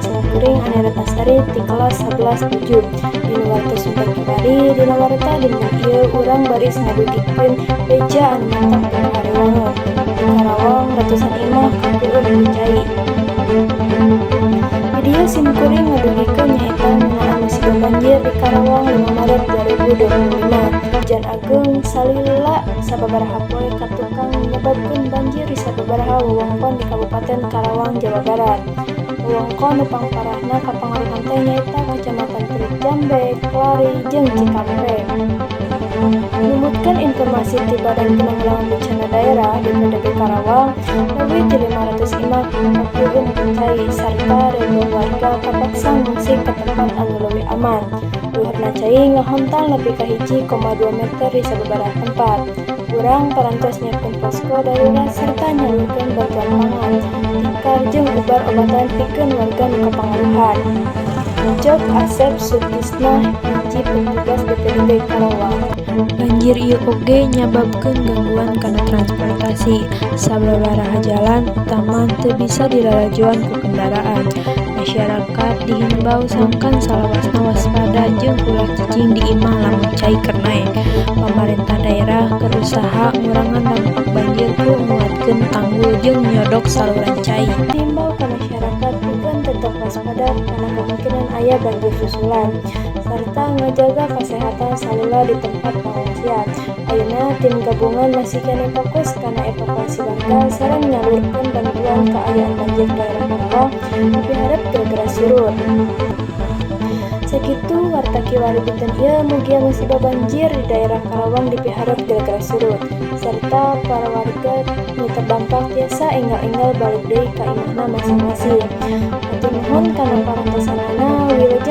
Simkuring Ani Ratnasari ti kelas 11 7. Dina warta Sunda kiwari, dina warta dinten ieu urang baris ngadugikeun beja anu matak ngarewangeun. Di Karawang, ratusan imah kapeueum ku cai. Video simkuring ngadugikeun nyaeta ngeunaan musibah banjir di Karawang 5 Maret 2025. Hujan ageung salila sababaraha poe katukang nyababkeun banjir di sababaraha wewengkon di Kabupaten Karawang, Jawa Barat. Wewengkon nu pangparahna kapangaruhan teh nyaeta Kacamatan Teluk Jambe, Klari, jeung Cikampek. Numutkeun informasi ti Badan Penanggulangan Bencana Daerah (BPBD) Karawang, leuwih ti 500 imah kapeueum ku cai sarta ribuan warga kapaksa ngungsi ka tempat anu leuwih aman. Luhurna cai ngahontal nepi ka 1,2 meter di sababaraha tempat. Urang parantos nyiapkeun posko darurat sarta nyalurkeun bantuan pangan, tikar jeung ubar-obatan pikeun warga nu kapangaruhan. Cek Asep Sutisna, hiji petugas BPBD Karawang. Banjir ieu oge nyababkeun gangguan kana transportasi. Sababaraha jalan utama teu bisa dilalajoan ku kendaraan. Masyarakat dihimbau sangkan salawasna waspada jeung ulah cicing di imah lamun cai keur naek. Pamarentah daerah keur usaha ngurangan dampak banjir ku nguatkeun tanggul jeung nyodok saluran cai. Dihimbau ka masyarakat pikeun tetep waspada kana kemungkinan aya banjir susulan sarta ngajaga kasehatan salila di tempat pangungsian. Ayeuna tim gabungan masih keneh fokus kana evakuasi warga sareng nyalurkeun bantuan kaayaan banjir daerah Karawang dipiharep geura surut. Sakitu warta kiwari dinten ieu, mugia musibah banjir di daerah Karawang dipiharep geura surut serta para warga nu terdampak tiasa enggal-enggal balik deui ka imahna masing-masing. Hatur nuhun kana parantosanana, wilujeng.